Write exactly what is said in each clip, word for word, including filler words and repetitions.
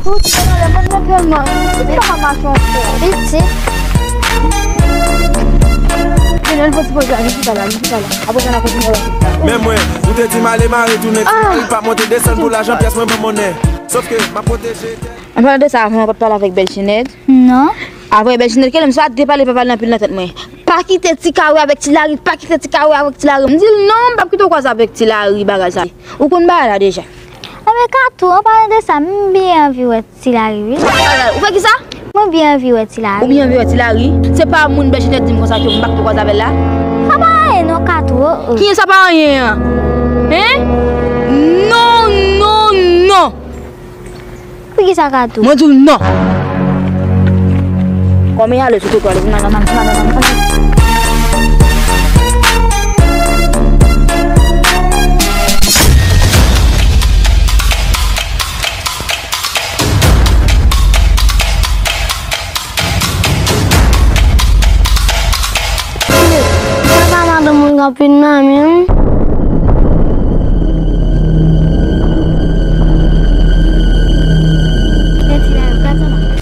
Tout se nan lè mwen mwen tèlman. Epi pa mache ankò. Pitit. Vin, ann fè ti poz la, vin chita la, vin chita la. Apre sa, n a kontinye wè. Men mwen, ou te di m ale mare tounen, ti mari pa monte desann pou lajan pyès mwen ban monnen. Sòf ke m ap pwoteje tèt. An palan de sa, avan w pa t pale avèk Bèlchinèt? Non. Apre Bèlchinèt, ke lè m swa te pale, pa pale anpil nan tèt mwen. Pa kite Ti Kari avèk Ti Lari, pa kite Ti Kari avèk Ti Lari. M di l non, m p ap kite w kwaze avèk Ti Lari, bagay sa. Ou konn bagay la deja. Anben Katou, an palan de sa, m byen anvi wè Ti Lari, wi. Ou fè kisa? Mwen byen anvi wè Ti Lari. Ou byen anvi wè Ti Lari? Se pa moun Bèlchinèt di m konsa ke m pa kite w kwaze avè l la? Sa pa anyen non, Katou, oh, oh. Kiyen sa pa anyen an? Hein? Non, non, non! Poukisa Katou? Mwen di w non! Kòm e ale sou kote w ale, vin al nan, vin al nan, vin al nan. Papa madanm mwen k ap vin nan menm.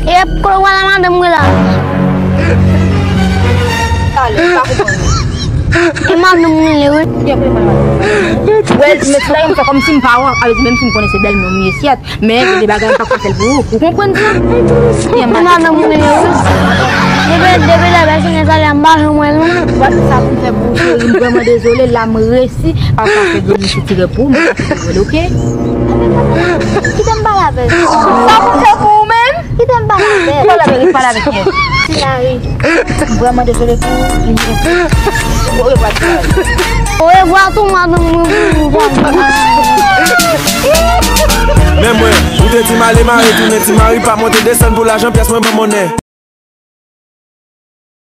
Yep, kote w pral la madanm mwen la? Talè, pa konprann. E madanm mwen li, wi. Wè, men ti la, m fè kòmsi m pa wè, ale di menm si m konnen se bèlmè m ye, syèt. Men, gen de bagay m p ap ka fè l pou ou. Ou konprann sa? Madanm mwen yo. Depi, depi lè bèl se gen sa la, m pa janm wè l non. Wè sa pou m fè pou ou, cheri, m vrèman dezole, la m resi pa ka fè de misye tire pou ou, m pa ka fè l, oke? Kite m pale avè l. Sa pou m fè pou ou menm? Kite m pale avè l. Pale avè l, pale avè l. Ti Lari. M vrèman dezole pou ou. Orevwa, Ti Lari. Orevwa tou, madanm mwen. Men mwen, ou te di m ale mare tounen, ti mari pa monte desann pou lajan pyès mwen ban monnen.